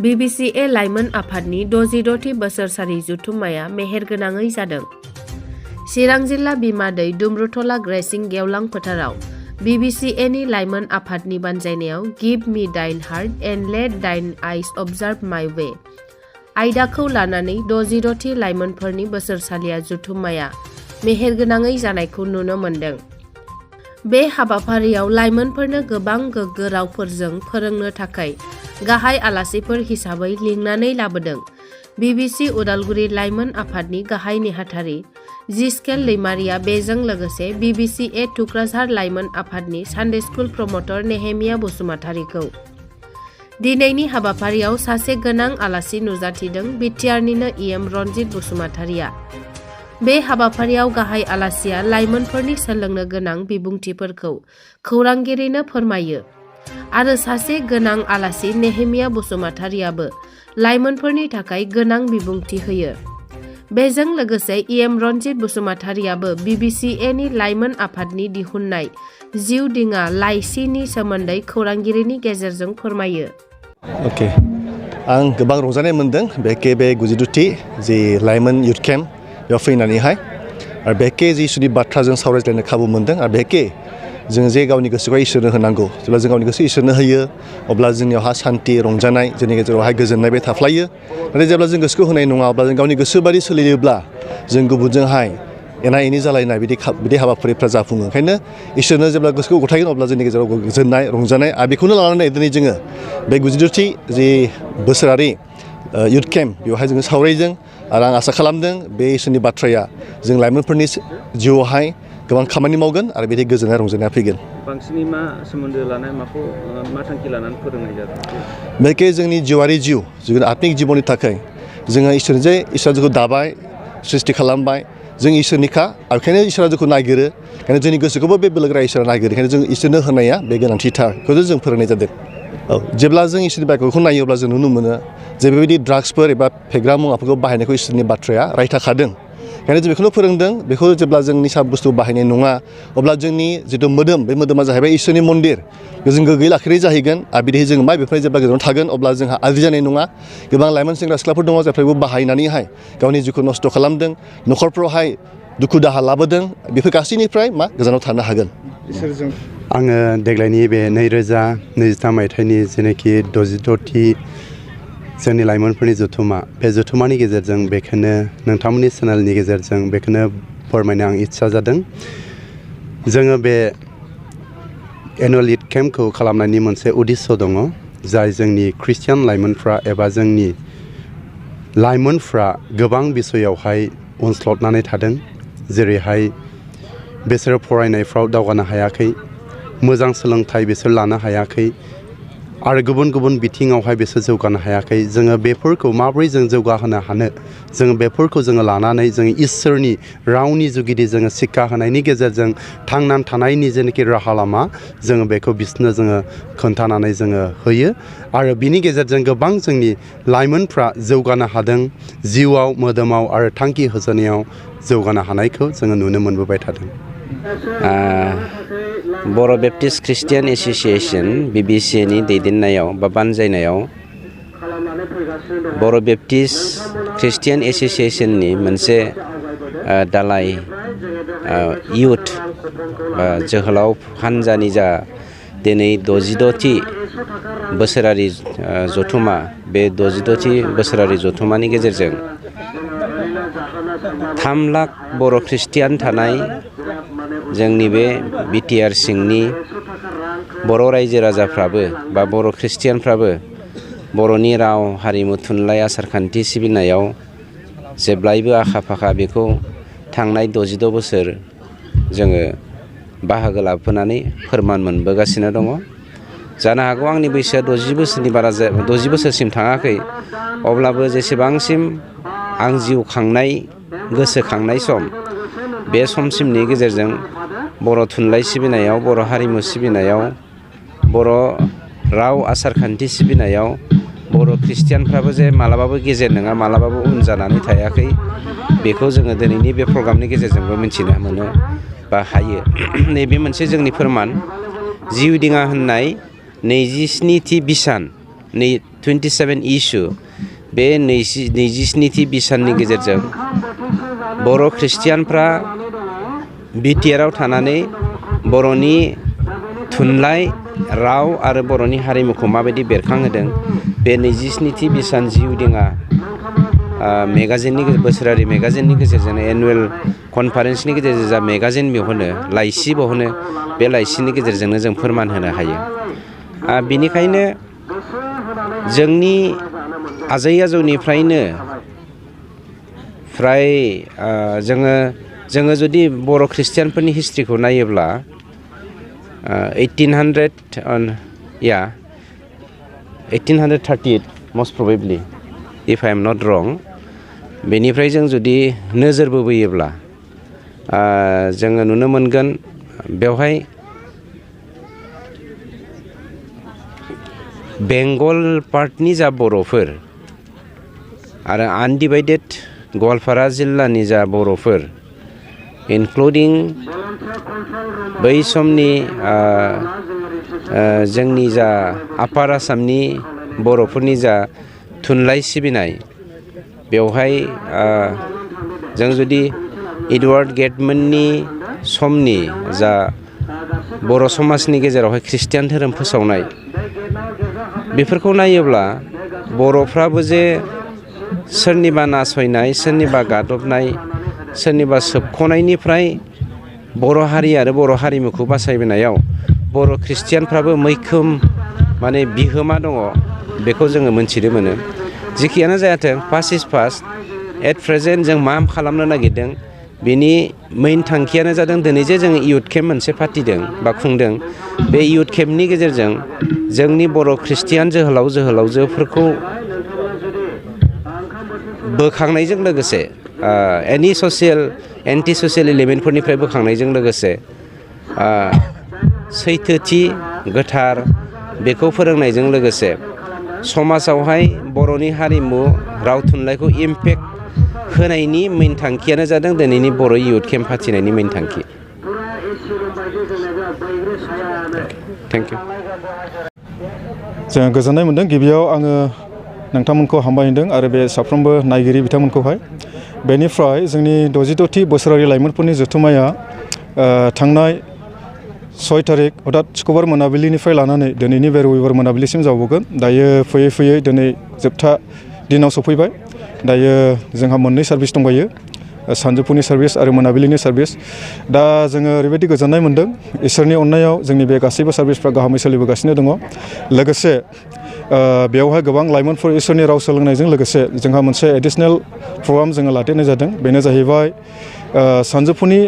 Bbca लाइमोन आफादनि 66थि बोसोरसारि जथुम्माया मेहेरगोनाङै जादों। चिरां जिल्ला बिमादै दुम्रुथला ग्रेसिं गेवलां फोथाराव Bbcaनि लाइमोन आफादनि बानजायनायाव गिभ मी दाइन हार्ट एन्ड लेट दाइन आइज अबजार्भ माय वे आयदाखौ लानानै 66थि लाइमोनफोरनि बोसोरसालिया जथुम्माया मेहेरगोनाङै जानायखौ नुनो मोन्दों। बे हाबाफारियाव लाइमोनफोरनो गोबां गोग्गो रावफोरजों फोरोंनो थाखाय गाहाय आलासिफोर हिसाबै लिंनानै लाबोदों। BBC उदालगुरि लाइमोन आफादनि गाहाय नेहाथारि जिस्केल दैमारिया बेजों लोगोसे Bbca थुक्राझार लाइमोन आफादनि सानडे स्कुल प्रमटर नेहेमिया बसुमतारीखौ दिनैनि हाबाफारियाव सासे गोनां आलासि नुजाथिदों। बिटिआरनिनो EM रनजित बसुमतारीया बे हाबाफारियाव गाहाय आलासिया लाइमोनफोरनि सोलोंनो गोनां बिबुंथिफोरखौ खौरांगिरिनो फोरमायो आरो सासे गोनां आलासि नेहेमिया बसुमतारीयाबो लाइमोनफोरनि थाखाय गोनां बिबुंथि होयो। बेजों लोगोसे EM रनजित बसुमतारीयाबो Bbcaनि लाइमोन आफादनि दिहुननाय जिउ दिङा लाइसिनि सोमोन्दै खौरांगिरिनि गेजेरजों फोरमायो। आं गोबां रंजानाय मोनदों बे 62थि जि लाइमोन युथ केम्प बेयाव फैनानैहाय आरो बेखे जि इसोरनि बाथ्राजों सावरायज्लायनो खाबु मोनदों आरो बेखे जों जे गावनि गोसोखौ इसोरनो होनांगौ जेब्ला जों गावनि गोसो इसोरनो होयो अब्ला जोंनियावहा सान्थि रंजानाय जोंनि गेजेरावहाय गोजोननाय बे थाफ्लायो। नाथाय जेब्ला जों गोसोखौ होनाय नङा अब्ला जों गावनि गोसो बादि सोलियोब्ला जों गुबुनजोंहाय एना एनि जालायनाय बिदि हाबाफारिफ्रा जाफुङो। ओंखायनो इसोरनो जेब्ला गोसोखौ गथायगोन अब्ला जोंनि गेजेराव गोजोननाय रंजानाय आरो बेखौनो लानानै दिनै जोङो बे 62थि जि बोसोरारि युथ केम्प बेवहाय जोङो सावरायदों आरो आं आसा खालामदों बे इसोरनि बाथ्राया जों लाइमोनफोरनि जिउआवहाय गोबां खामानि मावगोन आरो बिदि गोजोननाय रंजानाया फैगोन। बांसिनै मा सोमोन्दो लानाय मा थांखि लानानै फोरोंनाय जादों? बेखे जोंनि जिउआरि जिउ जोंनि आत्मिक जिबननि थाखाय जोङो इसोरा जोंखौ दाबाय सृष्टि खालामबाय जों इसोरनिखा आरो बेखायनो इसोरा जोंखौ नागिरो। ओंखायनो जोंनि गोसोखौबो बे बोलोग्रा इसोरा नागिरो। ओंखायनो जों इसोरनो होनाया बे गोनांथिथार बेखौ जों फोरोंनाय जादों। जेब्ला जों इसोरनि बाथ्राखौ नायो अब्ला जों नुनो मोनो जे बेबायदि ड्राग्सफोर एबा फेग्रा मुवाफोरखौ बाहायनायखौ इसोरनि बाथ्राया रायथाखादों। ओंखायनो जों बेखौनो फोरोंदों बेखौ जेब्ला जों निसा बुस्थु बाहायनाय नङा अब्ला जोंनि जिथु मोदोम बे मोदोमा जाहैबाय इसोरनि मन्दिर जों गोग्गोयै लाखिनाय जाहैगोन आरो बिदिहाय जों बेफोर जेब्ला गोजानाव थागोन अब्ला जोंहा आद्रि जानाय नङा। गोबां लाइमोन सेंग्रा सिख्लाफोर दङ जायफोरखौ बाहायनानैहाय गावनि जिउखौ नस्थ' खालामदों न'खरफ्रावहाय दुखु दाहा लाबोदों बेफोर गासैनिफ्राय गोजानाव थानो हागोन। आङो देग्लायनि बे 2023 मायथाइनि जेनाखि 66थि जोंनि लाइमोनफोरनि जथुम्मा बे जथुम्मानि गेजेरजों बेखौनो नोंथांमोननि चेनेलनि गेजेरजों बेखौनो फोरमायनो आं इच्छा जादों। जोङो बे एनुवेल युथ केम्पखौ खालामनायनि मोनसे उद्देश्य दङ जाय जोंनि ख्रिस्टियान लाइमोनफ्रा एबा जोंनि लाइमोनफ्रा गोबां बिसयावहाय उनस्लदनानै थादों। जेरैहाय बिसोरो फरायनायफ्राव दावगानो हायाखै मोजां सोलोंथाइ बिसोर लानो हायाखै आरो गुबुन गुबुन बिथिङावहाय बिसोर जौगानो हायाखै। जोङो बेफोरखौ माबोरै जों जौगाहोनो हानो जोङो बेफोरखौ जोङो लानानै जोङो इसोरनि रावनि जुगिदि जोङो शिक्षा होनायनि गेजेरजों थांनानै थानायनि जेनाखि राहा लामा जोङो बेखौ बिसोरनो जोङो खोन्थानानै जोङो होयो आरो बिनि गेजेरजों गोबां जोंनि लाइमोनफ्रा जौगानो हादों जिउआव मोदोमाव आरो थांखि होसोनायाव जौगानो हानायखौ जोङो नुनो मोनबोबाय थादों। बर' बेप्टिस्ट ख्रिस्टियान एस'सिएशन BBCनि दैदेननायाव बा बानजायनायाव बर' बेप्टिस्ट ख्रिस्टियान एस'सिएशननि मोनसे दालाय इयुथ जोहोलाव हानजानि जा दिनै 66थि बोसोरारि जथुम्मा बे 66थि बोसोरारि जथुम्मानि गेजेरजों 3 लाख बर' ख्रिस्टियान थानाय जोंनि बे बिटिआर सिंनि बर' रायजो राजाफ्राबो बा बर' ख्रिस्टियानफ्राबो बर'नि राव हारिमु थुनलाइ आसारखान्थि सिबिनायाव जेब्लायबो आखा फाखा बेखौ थांनाय 66 बोसोर जोङो बाहागो लाबोनानै फोरमान मोनबोगासिनो दङ। जानो हागौ आंनि बैसोआ 60 बोसोरसिम थाङाखै अब्लाबो जेसेबांसिम आं जिउ खांनाय गोसोखांनाय सम बे समसिमनि गेजेरजों बर' थुनलाइ सिबिनायाव बर' हारिमु सिबिनायाव बर' राव आसारखान्थि सिबिनायाव बर' ख्रिस्टियानफ्राबो जे मालाबाबो गेजेर नङा मालाबाबो उन जानानै थायाखै बेखौ जोङो दिनैनि बे प्रग्रामनि गेजेरजोंबो मिथिनो मोनो बा हायो। नैबे मोनसे जोंनि फोरमान जिउ दिङा होननाय 27थि बिसान 27 इस्यु बे 27थि बिसाननि गेजेरजों बर' ख्रिस्टियानफ्रा बिटिआरआव थानानै बर'नि थुनलाइ राव आरो बर'नि हारिमुखौ माबायदि बेरखांहोदों बे 27थि बिसान जिउदिङा मेगाजिननि बोसोरारि मेगाजिननि गेजेरजों एनुवेल कनफारेन्सनि गेजेरजों जा मेगाजिन बहनो लाइसि बहनो बे लाइसिनि गेजेरजोंनो जों फोरमान होनो हायो। बिनिखायनो जोंनि आजै आजौनिफ्रायनो फ्राय जोङो जुदि बर' ख्रिस्टियानफोरनि हिस्ट्रिखौ नायोब्ला 1838 most probably if I am not wrong बेनिफ्राय जों जुदि नोजोरबो बोयोब्ला जोङो नुनो मोनगोन बेवहाय बेंगल पार्टनि जा बर'फोर आरो आनडिभाइडेड गवालपारा जिल्लानि जा बर'फोर इनक्लुडिं बै समनि जोंनि जा आपार आसामनि बर'फोरनि जा थुनलाइ सिबिनाय बेवहाय जों जुदि एडवार्ड गेटमोननि समनि जा बर' समाजनि गेजेरावहाय ख्रिस्टियान धोरोम फोसावनाय बेफोरखौ नायोब्ला बर'फ्राबो जे सोरनिबा नासयनाय सोरनिबा गादबनाय सोरनिबा सोबख'नायनिफ्राय बर' हारि आरो बर' हारिमुखौ बासायबोनायाव बर' ख्रिस्टियानफ्राबो मैखोम माने बिहोमा दङ बेखौ जोङो मोनथिनो मोनो। जिखियानो जायाथों past is past at present जों मा खालामनो नागिरदों बेनि मेइन थांखियानो जादों दिनै जे जों इयुथ केम्प मोनसे फाथिदों बा खुंदों बे इयुथ केम्पनि गेजेरजों जोंनि बर' ख्रिस्टियान जोहोलावजोफोरखौ बोखांनायजों लोगोसे एनि एन्टि ससियेल एलिमेन्टफोरनिफ्राय बोखांनायजों लोगोसे सैथोथि गोथार बेखौ फोरोंनायजों लोगोसे समाजावहाय बर'नि हारिमु राव थुनलाइखौ इम्पेक्ट होनायनि मेइन थांखियानो जादों दिनैनि बर' इयुथ केम्प फाथिनायनि मेइन थांखि। Thank you. जों गोजोननाय मोनदों। गिबियाव आङो नोंथांमोनखौ हामबाय होनदों आरो बे साफ्रोमबो नायगिरि बिथांमोनखौहाय। बेनिफ्राय जोंनि 66थि बोसोरारि लाइमोनफोरनि जथुम्माया थांनाय 6 तारिख अर्थात सुक्रुबार मोनाबिलिनिफ्राय लानानै दिनैनि बे रबिबार मोनाबिलिसिम जाबावगोन। दायो फैयै फैयै दिनै जोबथा दिनाव सफैबाय। दायो जोंहा मोननै सार्भिस दंबायो, सानजौफुनि सार्भिस आरो मोनाबिलिनि सार्भिस। दा जोङो ओरैबायदि गोजोननाय मोनदों इसोरनि अननायाव जोंनि बे गासैबो सार्भिसफ्रा गाहामै सोलिबोगासिनो दङ। लोगोसे बेवहाय गोबां लाइमोनफोर इसोरनि राव सोलोंनायजों लोगोसे जोंहा मोनसे एडिशनेल प्रग्राम जोङो लादेरनाय जादों। बेनो जाहैबाय सानजौफुनि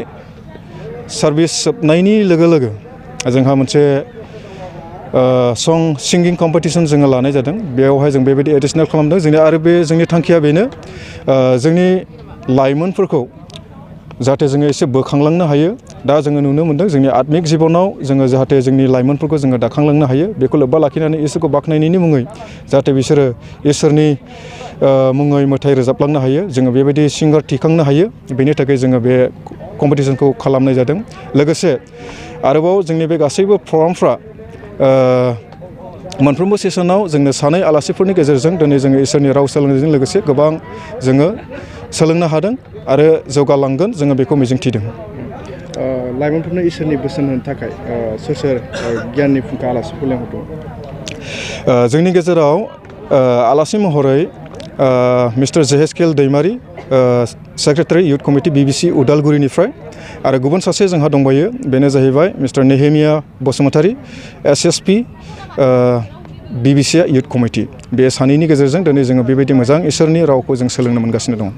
सार्भिस जोबनायनि लोगो लोगो जोंहा मोनसे सं सिंगिं कम्पिटिसन जोङो लानाय जादों। बेयावहाय जों बेबायदि एडिशनेल खालामदों। जोंनि थांखिया बेनो जोंनि लाइमोनफोरखौ जाहाथे जोङो एसे बोखांलांनो हायो। दा जोङो नुनो मोनदों जोंनि आत्मिक जिबनाव जोङो जाहाथे जोंनि लाइमोनफोरखौ जोङो दाखांलांनो हायो। बेखौ लोब्बा लाखिनानै इसोरखौ बाख्नायनायनि मुङै जाहाथे बिसोरो इसोरनि मुङै मेथाइ रोजाबलांनो हायो। जोङो बेबायदि सिंगार थिखांनो हायो। बेनि थाखाय जोङो बे कम्पिटिसनखौ खालामनाय जादों। लोगोसे आरोबाव जोंनि बे गासैबो प्रग्रामफ्रा मोनफ्रोमबो सेसनाव जोंनो सानै आलासिफोरनि गेजेरजों दिनै जोङो इसोरनि राव सोलोंनायजों लोगोसे गोबां जोङो सोलोंनो हादों आरो जौगालांगोन जोङो बेखौ मिजिंथिदों। लाइमोनफोरनो इसोरनि बोसोन होनो थाखाय सोर गियाननि फुंखा आलासिफोर लेंहरदों? जोंनि गेजेराव आलासि महरै mister Jehezkel Daimari, secretary youth committee Bbca उदालगुरिनिफ्राय, आरो गुबुन सासे जोंहा दंबायो बेनो जाहैबाय mister Nehemiah Basumatary, SSP Bbca youth committee. बे सानैनि गेजेरजों दिनै जोङो बेबायदि मोजां इसोरनि रावखौ जों सोलोंनो मोनगासिनो दं।